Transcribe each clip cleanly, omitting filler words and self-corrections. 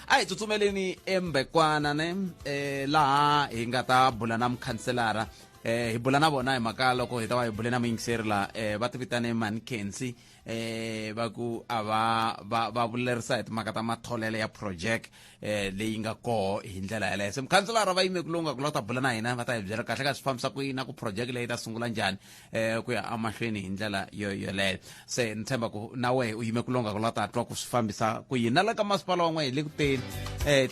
A hi tsutsumeleni embekwana ne laha hi nga ta bula na mukhanselara. Hi bula na vona hi mhaka loko hi ta va hi bule na muyingiseri la, va ti vitane Mani Kensi, va ku a va va va vulerisa hi timhaka ta matholelo ya project leyi nga koho hi ndlela yaleyo. Se mukhanselara va yime ku lunga ku lava ta bula na hina, va ta hi byela kahle ka swi fambisa ku yini na ku project leyi ta sungula njhani ku ya emahlweni hi ndlela yo yoleyo. Se ni tshemba ku na wehe u yime ku longa ku lava ta twa ku swi fambisa ku yini na le ka masipala wa n'we hi le ku teni.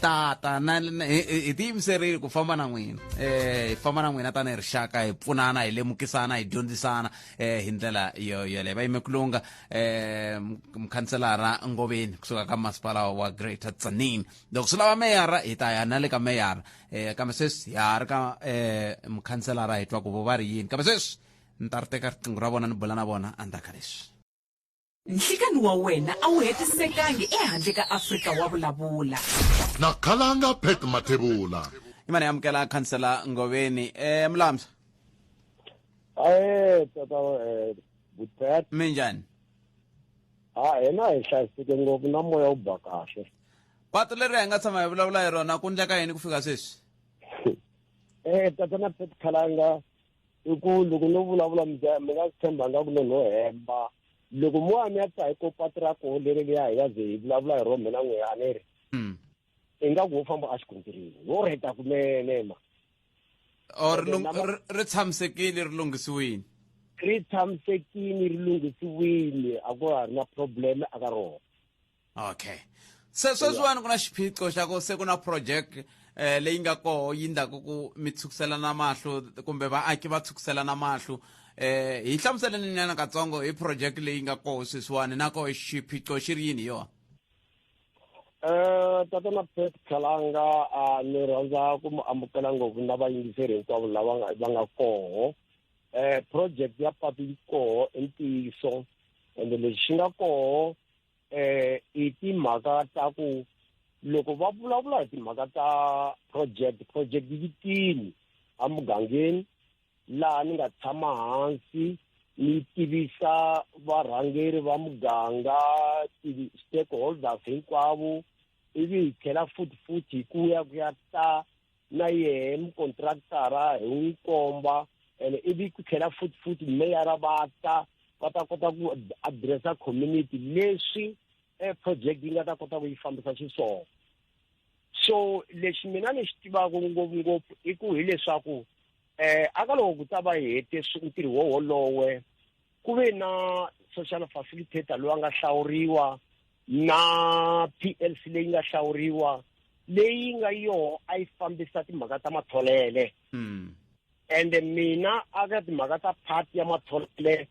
Tata na hi tiyimiserile ku famba na n'wina, hi famba na n'wina tanihi rixaka, hi pfunana, hi lemukisana, hi dyondzisana hi ndlela yo yoleyo. Va yime ku lunga mukhanselara Ngoveni kusuka ka masipala wa Greater Tzaneen. Loko swi lava meyara, hi ta ya na le ka meyara, kambe sweswi ha ha ri ka mukhanselara, hi twa ku vo va ri yini. Kambe sweswi ni ta ri teka riqingho ra vona ni bula na vona endzhaku ka leswi. Nhlikani wa wena a wu hetisekangi ehandle ka Afrika wa vulavula. Na khalanga Pat Mathebula. Imani amukela khansela Ngoveni. Mulamsa. Ae tata Butpet. Minjhani? Ha hina hi hlayiseke ngopfu na moya wu ba kahle. Patu leri hi nga tshama hi vulavula hi rona, ku ndleka yini ku fika sweswi? Tata na Pet Khalanga, i ku loko no vulavula mi nga swi tshemba nga ku no no hemba. Loko mo ya mi ya tsa hi ko patu ra koho leri liya hi nga ze hi vulavula hi rona mina n'we a ni ri. Ingaku wo famba a xigondzirini, wo rheta kunene ma. Or ri tshamisekile, ri lunghisiwile? Ri tshamisekile, ri lunghisiwile, a ku ha ri na problem aka rona. Okay. Se sweswiwani ku na xiphiqo xa ku se ku na project leyi nga koho yi ndlaku ku mi tshukiselana mahlo kumbe vaaki va tshukiselana mahlo. Hi hlamuseleni nyana katsongo hi project leyi nga koho sweswiwani, na koho xiphiqo xi ri yini hi yona? Tata na Pet Khalanga, a ni rhandza ku mu amukela ngopfu na vayingiseri hinkwavo lava nga va nga koho. Project ya patu yi koho i ntiyiso, ende lexi xi nga koho i timhaka ta ku loko va vulavula hi timhaka ta project, project yi tini emugangeni laha ni nga tshama hansi ni tivisa varhangeri va muganga, ti-stakeholders hinkwavo, ivi hi tlhela futhi futhi hi ku ya ku ya ta na yehe mukontraktara hi n'wi komba, ene ivi ku tlhela futhi futhi meyara va ta va ta kota ku addressa community leswi project yi nga ta kota ku yi fambisa xiswona. So lexi mina ni xi tivaka ngopfungopfu i ku hileswaku aka loko ku ta va hi hete ntirho wo wolowe, ku ve na social facilitator loyi a nga hlawuriwa na PLC leyi nga hlawuriwa leyi nga yoho a yi fambisa timhaka ta matholele. Ende mina aka timhaka ta part ya matholele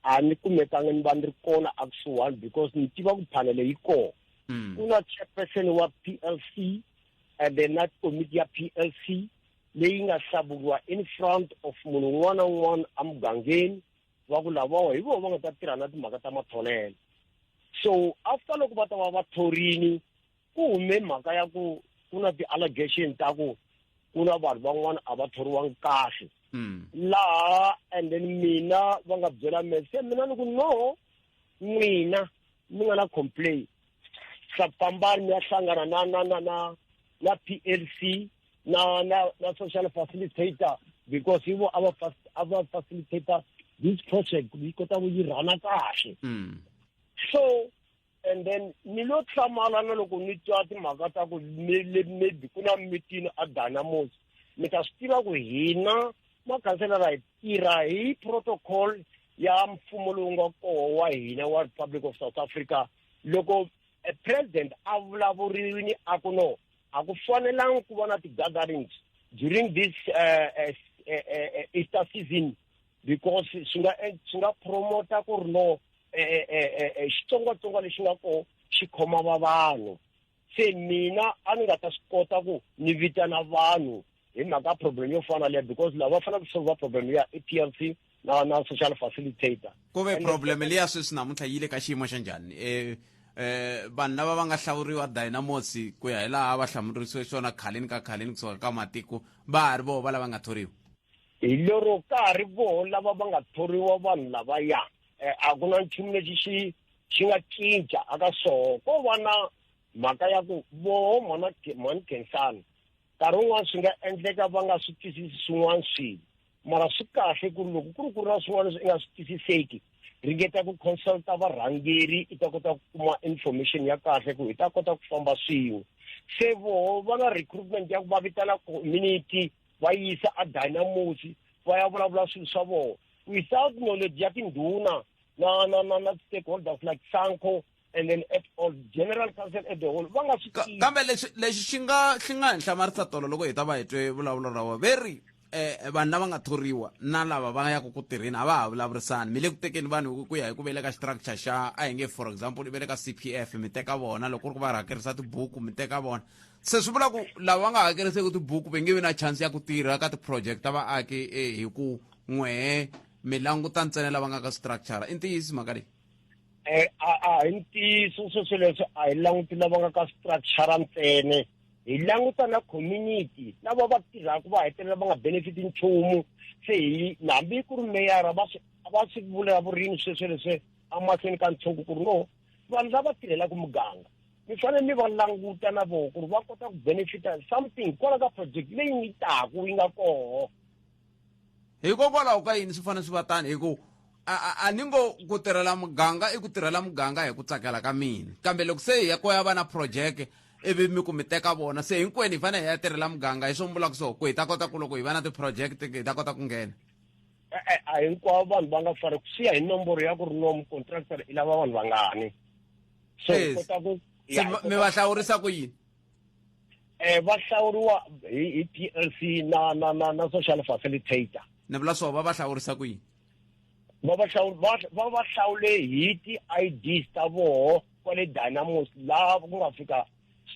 a ni kumekanga ni va ni ri kona a kusuhani, because ni tiva ku phanele yi kona. Ku na chairperson wa PLC and then na committee ya PLC leyi nga hlawuriwa in front of munhu un'wana na un'wana emugangeni, va ku lavawa hi vona va nga ta tirha na timhaka ta matholelo. So after loko va ta va va thorini, ku hume mhaka ya ku ku na ti-allegation ta ku ku na vanhu van'wana a va thoriwangi kahle. Laha and then mina va nga byela mina, se mina ni ku no, n'wina mi nga na complain, fambani mi ya hlangana na na na na na PLC na na na social facilitator, because hi vo a va a va facilitator this project yi kota ku yi rhana kahle. So and then ni lo hlamala na loko ni twa timhaka ta ku maybe ku na meeting a Dynamos. Mi ta swi tiva ku hina makhanselara hi tirha hi protocol ya mfumo lowu nga koho wa hina wa Republic of South Africa. Loko president a vulavurini a ku no, a ku fanelangi ku va na ti-gatherings during this Easter season, because swi nga swi nga promota ku ri no xitsongwatsongwana lexi nga koho xi khoma va vanhu. Se mina a ni nga ta swi kota ku ni vitana vanhu hi mhaka problem yo fana liya, because lava va fanele ku solve problem ya i PLC na na social facilitator. Ku ve problem liya sweswi namuntlha yi le ka xiyimo xa njhani? Vanhu lava va nga hlawuriwa Dynamos ku ya hi laha va hlamurisiwe swona khaleni ka khaleni kusuka ka matiko, va ha ri voho va lava nga thoriwa? Hi lero ka ha ri voho lava va nga thoriwa vanhu lavaya. A ku na nchumu lexi xi xi nga cinca aka swoho, ko va na Mhaka ya ku voho mhana mhani Khensani nkarhi wun'wana swi nga endleka va nga swi twisisi swin'wana swilo, mara swi kahle ku ri loko ku ri ku ri na swin'wana leswi i nga swi twisiseki, ringeta ku consulta varhangeri, i ta kota ku kuma information ya kahle ku hi ta kota ku famba swin'we. Se voho va na recruitment ya ku va vitana community, va yisa a Dynamos, va ya vulavula swilo swa vona without knowledge ya tindhuna na stakeholders like SANCO and then at all general council at the whole, va nga swi tivi. Kambe lexi xi nga hi hlamarisa tolo loko hi ta va hi twe vulavulo ra vona, ve ri vanhu lava nga thoriwa na lava va yaka ku tirheni a va ha vulavurisani. Mi le ku tekeni vanhu ku ya hi ku ve le ka structure xa, a hi nge, for example, i ve le ka CPF, mi teka vona. Loko ku ri ku va hakerisa tibuku, mi teka vona. Se swi vula ku lava va nga hakeriseki tibuku va nge vi na chance ya ku tirha ka ti-project ta vaaki, hi ku n'wehe mi languta ntsena lava nga ka structure. I ntiyiso mhaka leyi? A hi ntiyiso sweswo. Leswi a hi languti lava nga ka structure ntsena, hi languta na community lava va tirhaka, va hetelela va nga benefit nchumu. Se hi hambi ku ri meyara va swi vulavurini sweswo leswi emahlweni ka ntshungu ku ri no, vanhu lava tirhelaka muganga mi fanele mi va languta na voho ku ri va kota ku benefita something kwala ka project leyi yi taku yi nga koho. Hikokwalaho ka yini swi fanele swi va tani? Hi ku a ni ngo ku tirhela muganga i ku tirhela muganga hi ku tsakela ka mina, kambe loko se hi ya ko ya va na project, ivi mi ku mi teka vona, se hinkwenu hi fanele hi ya tirhela muganga. Hi swo vulaka so ku hi ta kota ku loko hi va na ti-project hi ta kota ku nghena? E-e, a hinkwavo vanhu va nga fari, swi ya hi nomboro ya ku ri no contractor i lava vanhu vangani, so hi kota ku Se mi va hlawurisa ku yini? Va hlawuriwa hi TLC na social facilitator. Ni vula swo va hlawurisa ku yini? Va hlawule hi ti-IDs ta voho kwale Dynamos, laha ku nga fika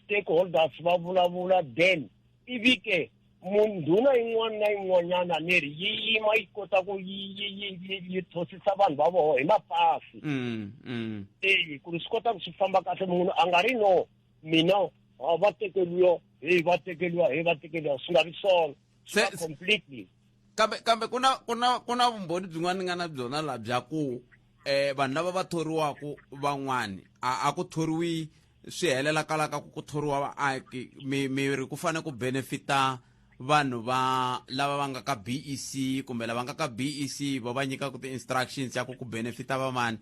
stakeholders va vulavula, then ivi ke mundhuna yin'wana na yin'wanyana ni ri yi yima yi kota ku yi thosisa vanhu va voho hi mapasi. E ku ri swi kota ku swi famba kahle, munhu a nga ri no mina va tekeliwa, hey, va tekeliwa, hey, va tekeliwa, swi nga vi swona, swi va completely. Kambe ku na vumbhoni byin'wana ni nga na byona la bya ku vanhu lava va thoriwaka van'wani a ku thoriwi swi helela kala ka ku thoriwa vaaki, mi ri ku fanele ku benefita vanhu va lava va nga ka BEC, kumbe lava nga ka BEC va nyikaka ti-instructions ya ku benefita vamani.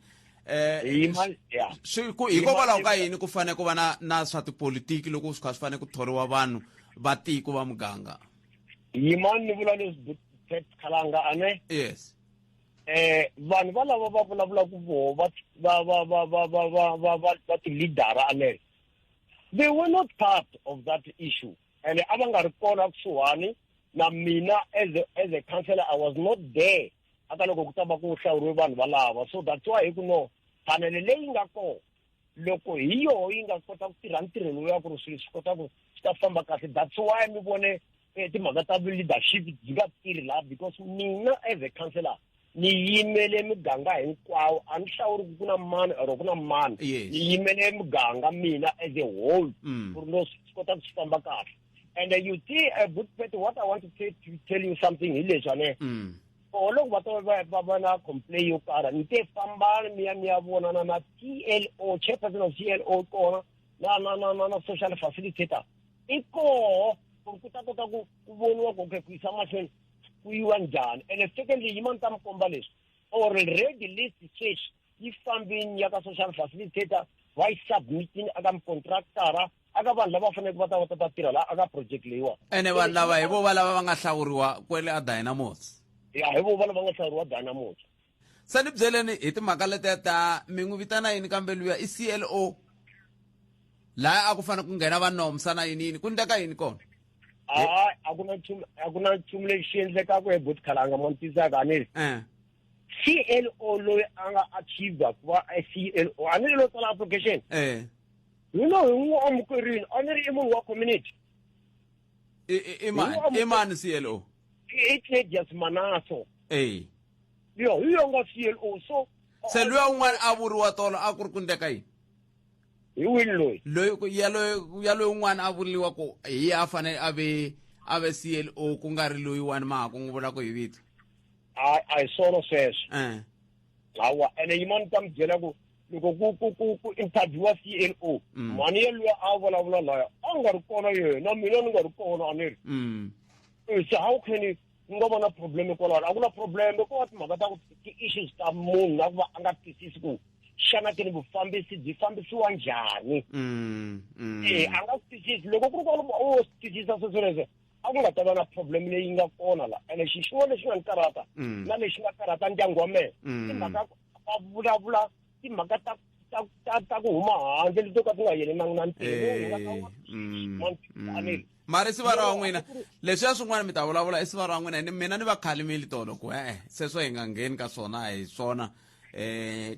Ya. Swi ku hikokwalaho ka yini ku fanele ku va na swa tipolitiki loko swi kha swi fanele ku thoriwa vanhu va tiko, va muganga? Yimani ni vula leswi, Pet Khalanga, ane? Yes. Vanhu va lava va vulavulaka voho va ti-leadera ane, they were not part of that issue and a va nga ri kona kusuhani na mina. As a councillor, I was not there aka loko ku ta va ku hlawuriwe vanhu valava. So that's why hi ku no, panele leyi nga kona loko hi yoho yi nga kota ku tirha ntirho lowu ya ku ri swilo swi kota ku swi ta famba kahle. That's why mi vone timhaka ta leadership byi nga tirhi laha, because mina as a councillor ni yimele muganga hinkwawo, a ni hlawuri ku na mani or ku na mani. Ni yimele muganga mina as a whole ku ri no swi kota ku swi famba kahle. And you see, Butpet, what I want to tell you something hi leswi ane. Or loko va ta va na complain yo karhi, ni te fambani mi ya vonana na TLO, chairperson of TLO kona na social facilitator i koho, ku ri ku ta kota ku voniwa ku okay, ku yisa mahlweni ku yiwa njhani. And secondly, yima ni ta mi komba leswi, already list sweswi yi fambini ya ka social facilitator, va yi submitini aka mucontractara, aka vanhu lava faneleke va ta tirha laha aka project leyiwa. Ene vanhu lava hi vo va lava va nga hlawuriwa kwele a Dynamos? Ya, hi vo va lava nga hlawuriwa Dynamos. Se ni byeleni hi timhaka letiya ta mi n'wi vitana yini, kambe luya i CLO laha a ku fanele ku nghena va Nomsa na yini yini, ku ndleka yini kona? Hayi, a ku na nchumu lexi endlekaka hi Bot Khalanga, mo ni twisaka a ni? CLO loyi a nga achieve ku va a CLO, a ni ri lo tsala application, hi no hi n'wi amukerini, a ni ri i munhu wa community. I mani? I mani CLO? I Claudius Manaso. Yo, hi yo nga CLO, so Se luya un'wana a vuriwa tolo a ku ri ku ndleka yini? Hi wini loyi? Loyi ya loyi un'wana a vuriwa ku hi a fanele a ve CLO, ku nga ri loyi wani ma ha ku n'wi vula ku hi vito. A hi swona sweswo. Hawa, ene yimani ta mi byela ku Loko ku interviewa CLO, mhani yelwiya a vulavula laya a nga ri kona yena, mina ni nga ri kona, a ni ri. Se how can ku nga va na problem kwalaho? A ku na problem, ko va timhaka ta ku ti-issues ta munhu na ku va a nga twisisi ku xana ke ni vufambisi byi fambisiwa njhani. E a nga swi twisisi. Loko ku ri kwalomu o swi twisisa sweswoleswo, a ku nga ta va na problem leyi nga kona la. Ene xi xin'wana lexi nga ni karhata na lexi nga karhata ndyangu wa mehe, timhaka va vulavula timhaka ta ku huma handle leto ka ti nga yelenangi na ntirho. Mara i sivara wa n'wina leswiya swin'wana mi ta vulavula, i sivara wa n'wina. Ni mina ni va khalimeli tolo ku e-e, sweswo hi nga ngheni ka swona, a hi swona.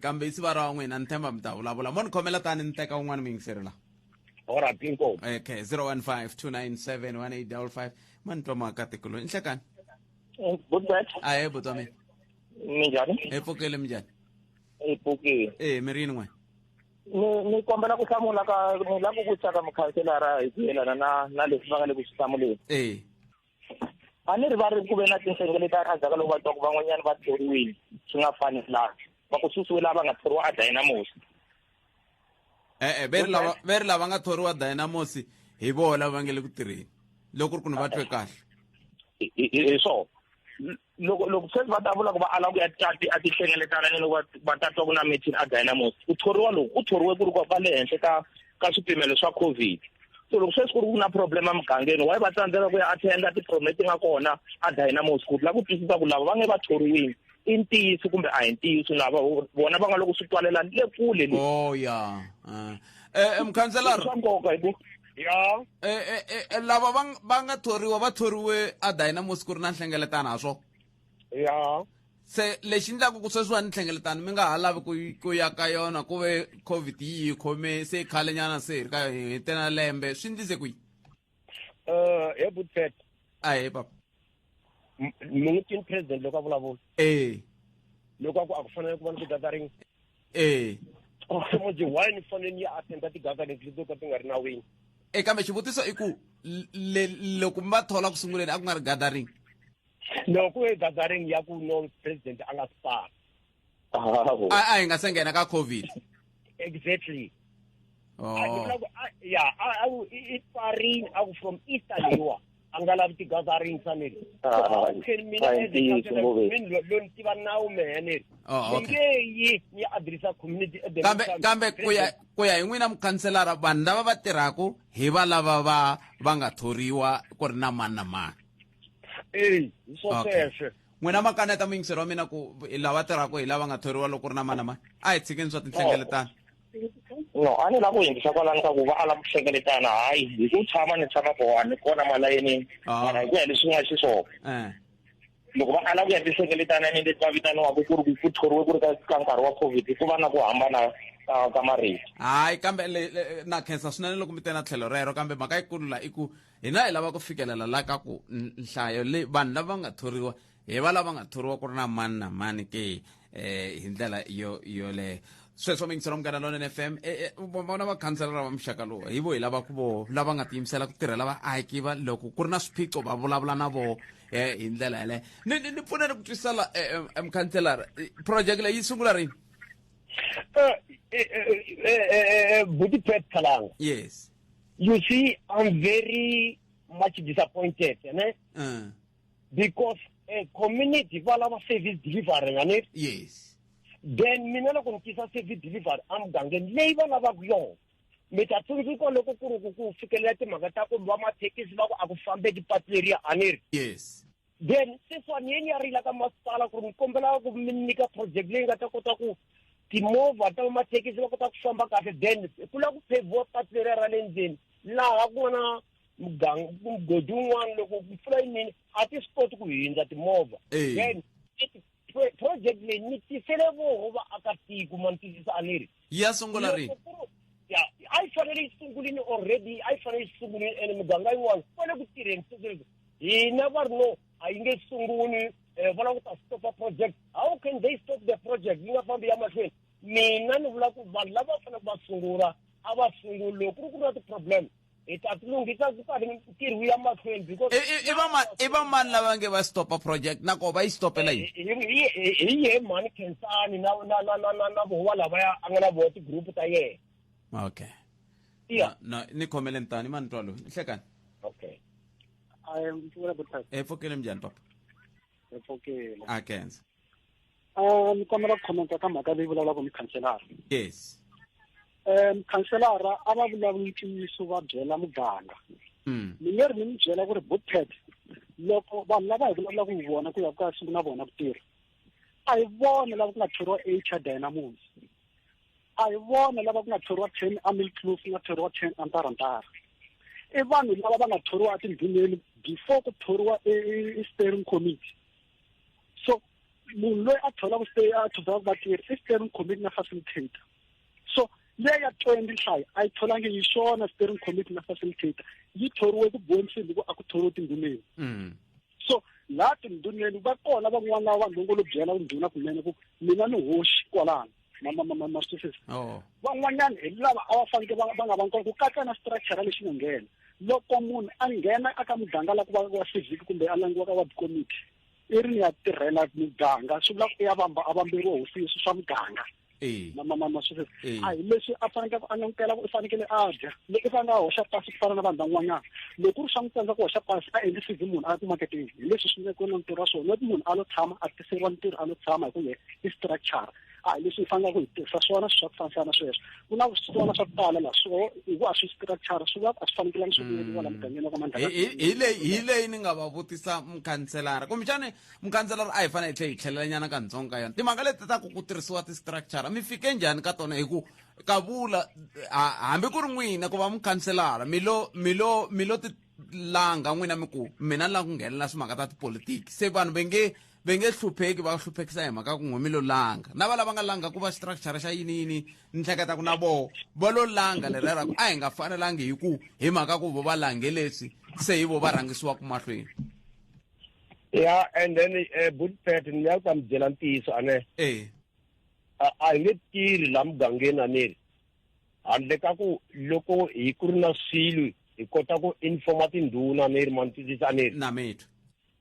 Kambe i sivara wa n'wina, ni tshemba mi ta vulavula. Mo ni khomela tani ni teka un'wana muyingiseri la. Alright, inkomu. Okay, 015 297 1855. Ma ni twa maakatiko loyi nhlekani. Good. Ahe, buti wa mina. Minjhani? Hi pfukile, minjhani? Hi pfukile. E mi ri yini n'we? Ni kombela ku hlamula ka ni lava ku vutisa ka mukhanselara hi ku yelana na leswi va nga le ku swi hlamuleni. A ni ri va ri ku ve na tinhlengeletano endzhaku ka loko va twa ku van'wanyana va thoriwile swi nga fanelanga, va ku susiwe lava nga thoriwa a Dynamos. E-e, ve ri lava nga thoriwa Dynamos hi voho lava va nge le ku tirheni, loko ri ku ni va twe kahle. Hi swona, loko sweswi va ta vula ku va ala ku ya a tinhlengeletano, loko va ta twa ku na meeting a Dynamos, ku thoriwa loku ku thoriwe ku ri va le henhla ka swipimelo swa COVID. So loko sweswi ku ri ku na problem emugangeni, why va tsandzeka ku ya attenda ti-problem leti nga kona a Dynamos, ku la ku twisisa ku lava va nge va thoriwini i ntiyiso kumbe a hi ntiyiso, lava vona va nga loko swi twalela le kule le? Oh ya, mukhanselara. Swa nkoka hi ku Ya. Lava va nga thoriwa, va thoriwe a Dynamos ku ri na nhlengeletano, ha swo? Ya. Se lexi endlaku ku sweswiwani nhlengeletano mi nga ha lavi ku ya ka yona, ku ve COVID yi hi khome se khalenyana, se hi ri ka hi tena lembe, swi ndlise kwihi? He Butpet. Ahe, papa. Mi n'wi twini president loko a vulavula? E. Loko a ku a ku fanele ku va ni ti-gathering. E. Se manje why ni fanele ni ya attenda ti-gathering leto ka ti nga ri nawini? E, kambe xivutiso i ku loko mi va thola ku sunguleni, a ku nga ri gathering? Loko ku ve gathering ya ku no, president a nga spara. A hi nga se nghena ka COVID. Exactly. Oh. Ya, a i pfarini, a ku from Easter leyiwa a nga lavi ti-gathering saneli. Mina lo ni tiva nawu mehe, ni ri ni nge yi ni ya addressa community. Kambe ku ya hi n'wina mukhanselara, vanhu lava va tirhaku hi va lava va nga thoriwa ku ri na mani na mani? E, hi swo sweswo. N'wina makaneta, muyingiseri wa mina, ku hi lava tirhaka hi lava nga thoriwa loko ku ri na mani na mani? A hi tshikeni swa tinhlengeletano. No, a ni lava ku yingisa kwalano ka ku va ala ku hlengeletana, hayi hi ku tshama ni tshama kona ni kona malayinini. Mara hi ku ya leswi nga xiswona, loko va ala ku ya tinhlengeletanani leti va vitaniwaka ku ri ku thoriwe ku ri ka nkarhi wa COVID, ku va na ku hambana ka marito. Hayi, kambe na khensa swinene loko mi te na tlhelo rero, kambe mhaka yikulu la i ku hina hi lava ku fikelela la ka ku nhlayo leyi vanhu lava nga thoriwa hi va lava nga thoriwa ku ri na mani na mani ke. Hi ndlela yo yoleyo sweswo, mingiselo Munghana Lonene FM, vona vakhanselara va muxaka lowu hi vo hi lava ku vo lava nga tiyimisela ku tirhela vaaki va, loko ku ri na swiphiqo va vulavula na voho hi ndlela yaleyo. Ni pfuneni ku twisisa, mukhanselara, project leyi yi sungula rini? Buti Pet Kalanga. Yes. You see, I'm very much disappointed, ne? Because community va lava service delivery, ngane? Yes. Then mina loko ni tisa service delivery emugangeni leyi va lavaka yona, mi ta tsundzuka loko ku ri ku fikelela timhaka ta ku va mathekisi va ku a ku fambeki patu leriya, a ni ri? Yes. Then sweswiwani yeni ya rila ka masipala ku ri ni kombela ku mi nyika project leyi nga ta kota ku timovha ta mathekisi va kota ku famba kahle. Then ku lava ku pheviwa patu leriya ra le ndzeni laha ku nga na muganga, mugodi wun'wana, loko mpfula yi nini a ti swi koti ku hindza timovha. Then project leyi ni tisele voho vaakatiko, ma ni twisisa, a ni ri? Ya sungula rini? Ya, a yi fanele yi sungulini already, a yi fanele yi sungulini, ene muganga yin'wana ku fanele ku tirheni sweswo. Hina va ri no, a yi nge sunguli, va lava ku ta stopa project. How can they stop the project yi nga fambi ya mahlweni? Mina ni vula ku vanhu lava faneleke va sungula a va sunguli. Loko ku ri ku na ti-problem, Hi ta ti lunghisa ku karhi ntirho wu ya mahlweni because I va mani lava nge va stopa project na koho va yi stopela yini? Hi yehe mhani Khensani na na na na na na voho lavaya a nga na voho ti-group ta yena. Okay. Yeah. Na ni khomeleni tani mani twa loyi. Nhlekani. Okay. Ayi mpfula butata. E pfukile njhani papa? Hi pfukile. A khensa. Ni kombela ku commenta ka mhaka leyi vulavulaka mukhanselara. Yes. Mukhanselara a va vulavuli ntiyiso va byela muganga. Ni nge ri ni mi byela ku ri Bookpad loko vanhu lava hi vulavulaka hi vona ku ya ku ya sungula vona ku tirha a hi vona lava ku nga thoriwa HR Dynamos, a hi vona lava ku nga thoriwa 10 Amil Kloof, ku nga thoriwa 10 Antarantara. I vanhu lava va nga thoriwa etindhuneni before ku thoriwa i steering committee. So munhu loyi a tholaka a tholaka vatirhi i steering committee na facilitator. So leyi ya 20 nhlayo a yi tholangi hi xona steering committee na facilitator, yi thoriwe ku boniseni ku a ku thoriwe tindhuneni. So laha tindhuneni va kona van'wana lava vanhu va ngo lo byela ndhuna kunene ku mina ni hoxi kwalano. Ma swi twisisa? Van'wanyana hi lava a va fanekele va nga va kona ku katsa na structure lexi nga nghena. Loko munhu a nghena aka muganga la ku va wa civic kumbe a langiwa ka ward committee, i ri ya tirhela muganga, swi vula ku ya vamba a vamberiwa hosi swa muganga. Ma swi twisisa? A hi leswi a fanekele a langutela ku i fanekele a dya, loko i fanekele a hoxa pasi ku fana na vanhu van'wanyana. Loko ku ri swa n'wi tsandza ku hoxa pasi a endli CV munhu a ya ku maketeni, hi leswi swi nga kona ntirho wa swona. Not munhu a lo tshama a tiseriwa ntirho a lo tshama hi ku ye i structure. A hi leswi hi faneleke ku hi tirhisa swona swa ku fambisana na sweswo. Ku na swona swa ku tala laha swo hi ku a swi structure swi va a swi fanekelanga swi vuyeriwa laha mugangeni wa ka Mandla. Hi leyi ni nga va vutisa mukhanselara kumbexani mukhanselara a hi fanele hi tlhela hi tlhelela nyana katsongo ka yona timhaka leti ta ku ku tirhisiwa ti-structure mi fike njhani ka tona hi ku ka vula hambi ku ri n'wina ku va mukhanselara mi lo mi lo mi lo ti langa n'wina mi ku mina ni lava ku nghenelela swimhaka ta tipolitiki se vanhu va nge hlupheki va hluphekisa hi mhaka ku n'we mi lo langa na va lava nga langa ku va structure xa yini yini ni hleketa ku na voho va lo langa leriya ra ku a hi nga fanelangi hi ku hi mhaka ku vo va lange leswi se hi vo va rhangisiwaka mahlweni. Yeah, and then Bookpad ni ya ta mi byela ntiyiso ane. A hi nge tirhi laha mugangeni aneri handle ka ku loko hi ku ri na swilo hi kota ku informa tindhuna aneri ma ni twisisa aneri. Na mitwa.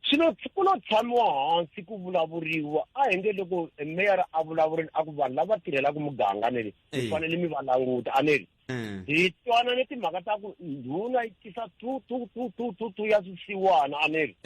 Swilo ku lo tshamiwa hansi ku vulavuriwa a hi nge loko mayor a vulavurile a ku vanhu lava tirhelaka muganga aneri mi fanele mi va languta aneri. Hi twana ni timhaka ta ku ndhuna yi tisa two two two two two two ya swisiwana aneri.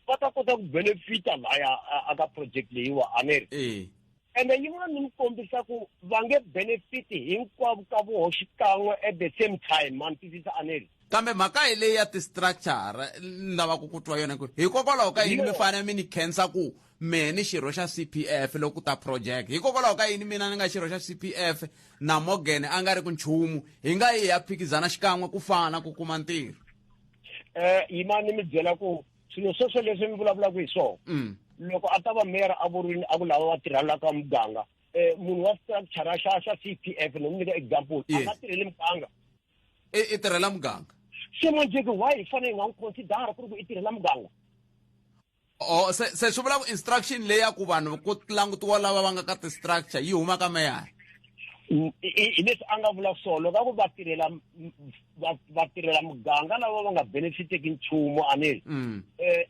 Va ta kota ku benefita laya aka project leyiwa aneri. Ende yin'wana ni mi kombisa ku va nge benefit hinkwavo ka voho xikan'we at the same time ma ni twisisa aneri. Kambe mhaka hi leyi ya ti-structure ni lavaka ku twa yona ku hikokwalaho ka yini mi fanele mi ni khensa ku mehe ni xirho xa CPF loko ku ta project, hikokwalaho ka yini mina ni nga xirho xa CPF na Morgan a nga ri ku nchumu hi nga yi hi ya phikizana xikan'we ku fana ku kuma ntirho? Yimani mi byela ku swilo sweswo leswi mi vulavulaka hi swona loko a ta va mayor a vurini a ku lava va tirhelaka muganga munhu wa structure xa CPF ni n'wi nyika example a nga tirheli muganga. I tirhela muganga. Se manjhe ku why hi fanele hi nga n'wi consider ku ri ku i tirhela muganga? Oh, se swi vula ku instruction leyi ya ku vanhu ku langutiwa lava va nga ka ti-structure yi huma ka mayor. Hi leswi a nga vula swona loko a ku va tirhela muganga lava va nga benefiteki nchumu aneri.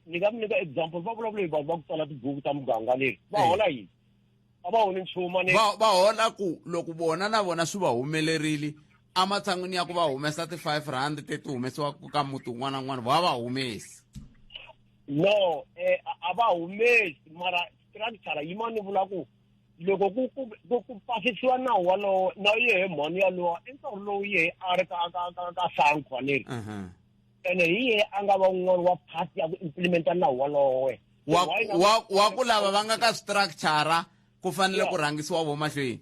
Ni nga mi nyika example va vulavula hi vanhu va ku tsala tibuku ta muganga aneri va hola yini? A va holi nchumu aneri. Va hola ku loko vona na vona swi va humelerile ematshan'wini ya ku va humesa ti-5 rand leti humesiwaka ka muti wun'wana na wun'wana va va humesi. No, a va humesi mara structure yima ni vula ku loko ku pasisiwa nawu walowo na yehe mhani yalowa i nkarhi lowu yehe a ri ka SANCO aneri. Ene hi yehe a nga va un'wana wa part ya ku implementa nawu walowo. Wa ku lava va nga ka structure ku fanele ku rhangisiwa vo mahlweni.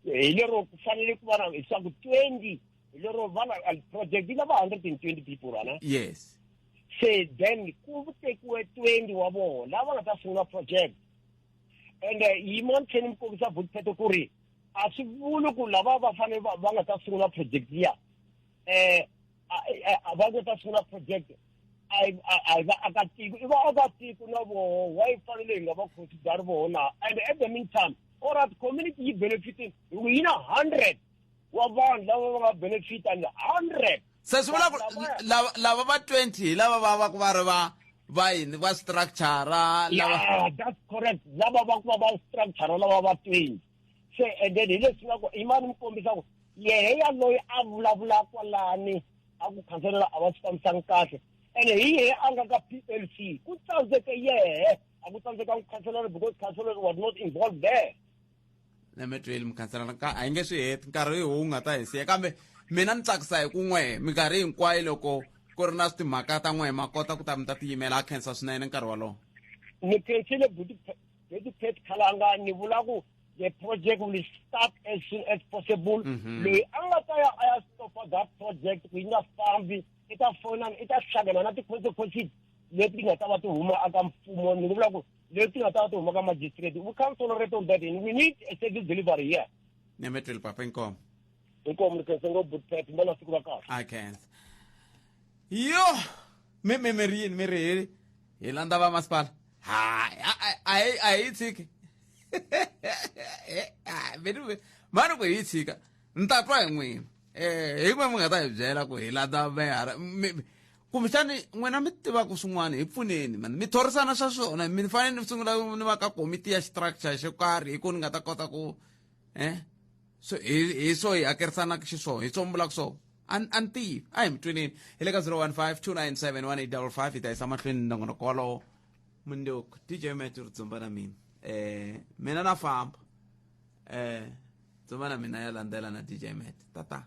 Hi lero ku fanele ku va na leswaku 20 hi lero va na project yi lava 120 people rana. Yes. Se then ku tekiwe 20 wa vona lava nga ta sungula project. And yima ni tlhela ni kombisa Bookpad ku ri a swi vuli ku lava va fanele va nga ta sungula project liya va nga ta sungula project a hi va akatiko i va akatiko na voho why fanele hi nga va consider voho na. And at the meantime all right community yi benefit hi ku yi na 100 wa vanhu lava va nga benefit and 100. Se swi vula ku lava lava va 20 hi lava va va ku va ri va va yini, va structure lava? Yeah, that's correct. Lava va ku va va structure lava va 20. Se and then hi leswi nga ku i mani mi kombisa ku yehe ya loyi a vulavula kwalani a ku khanselela a va swi fambisangi kahle, ene hi yehe a nga ka PLC ku tsandzeke yehe, a ku tsandzeka ku khanselela because councillor was not involved there. Nemetweli mukhanselara, ka a yi nge swi heti nkarhi hi wu nga ta hi siya, kambe mina ni tsakisa hi ku n'we minkarhi hinkwayo loko ku ri na timhaka ta n'we ma kota ku ta mi ta tiyimela. A khensa swinene nkarhi wolowo. Ni khensile buti Pet Khalanga. Ni vula ku the project will start as soon as possible. Loyi a nga ta ya a ya stopa that project ku yi nga fambi, i ta fona, i ta hlangana na ti-consequences leti nga ta va ti huma aka mfumo. Ni vula ku leti nga ta va ti huma ka magistrate. We can't tolerate on that and we need a service delivery here. Nemetweli papa, inkomo. Inkomo, ni khense ngopfu Pet, mbona siku ra kahle. A khensa. Yo, mi ri yini? Mi ri hi landza va masipala? Hayi, a hi tshiki mani ku hi tshika. Ni ta twa hi n'wina, hi n'we mi nga ta hi byela ku hi landza meyara. Kumbexani n'wina mi tivaka swin'wana, hi pfuneni mani, mi thorisana swa swona. Mi fanele ni sungula ni va ka komiti ya structure xo karhi hi ku ni nga ta kota ku so hi so hi hakerisanaka xiswona, hi tsombulaka so a ni tivi. A hi mi twinini hi le ka 015 297 1855. Hi ta yisa mahlweni nongonoko wolowo mundzuku. DJ Matthew ri dzumba na mina, mina na famba, dzumba na mina ya landzela na DJ Matt tata.